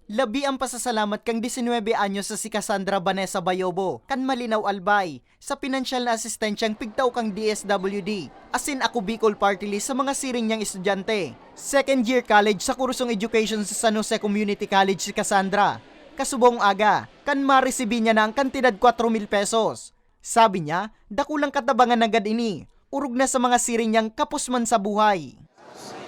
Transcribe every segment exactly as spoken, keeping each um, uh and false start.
Labi ang pasasalamat kan disinwebe anyos na si Cassandra Vanessa Bayobo, kan Malinao, Albay, sa pinansyal na asistensyang pigtao kan D S W D, asin Ako Bicol Party List sa mga siring niyang estudyante. Second year college sa kursong education sa San Jose Community College si Cassandra. Kasubong aga, kan maresibi niya na ang kantidad kwatro mil pesos. Sabi niya, dakulang katabangan nanggad ini, orog na sa mga siring niyang kapos man sa buhay.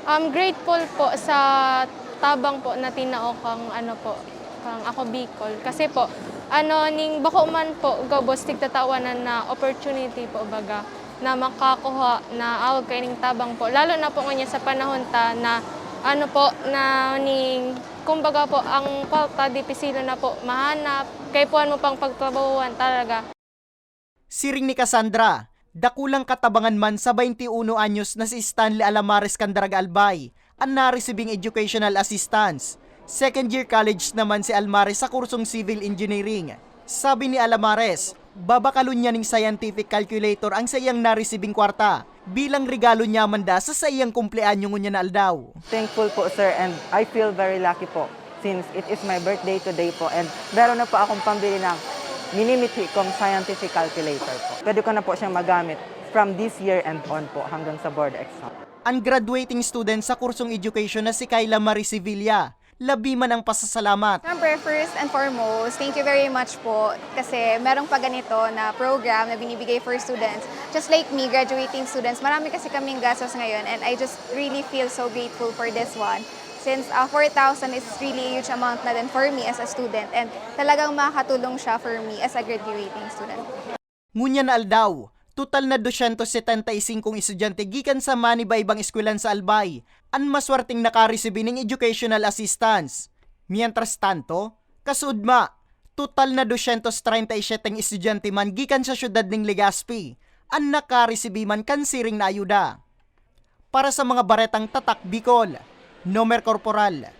Um, grateful po sa tabang po na tinao kang ano po, kang Ako Bicol. Kasi po, ano, ning bako man po gabos tigtatawanan na opportunity po baga na makakuha na awag kaining tabang po. Lalo na po ngunyan sa panahon ta na ano po, na ning kumbaga po ang kwarta dipisilo na po mahanap. Kay puan mo pang pagtrabahuan talaga. Siring ni Cassandra, dakulang katabangan man sa bainti uno anyos na si Stanley Alamares kan Daraga, Albay, an naresibing educational assistance. Second year college naman si Almares sa kursong civil engineering. Sabi ni Alamares, babakalon niya ning scientific calculator ang saiyang naresibing kwarta bilang regalo niya man da sa saiyang kumpleanyo ngunyan na aldaw. Thankful po, sir, and I feel very lucky po since it is my birthday today po and meron na po akong pambili ng minimithi kong scientific calculator po. Pwede ko na po siyang magamit from this year and on po hanggang sa board exam. An graduating student sa kursong education na si Kyla Marie Sevilla, labi man ang pasasalamat. Siyempre, first and foremost, thank you very much po kasi merong pa ganito na program na binibigay for students. Just like me, graduating students, marami kasi kaming gastos ngayon and I just really feel so grateful for this one. Since uh, four thousand is really a huge amount na din for me as a student and talagang makakatulong siya for me as a graduating student. Ngunyan na aldaw, total na dosyentos setenta y singkong estudyante gikan sa manibaybang eskwelahan sa Albay an maswerteng nakaresibi nin educational assistance. Mientras tanto, kasuodma, total na dosyentos treinta y siete estudyante man gikan sa siyudad nin Legazpi an nakaresibi man kan siring na ayuda. Para sa mga baretang Tatak Bicol, Nomer Corporal.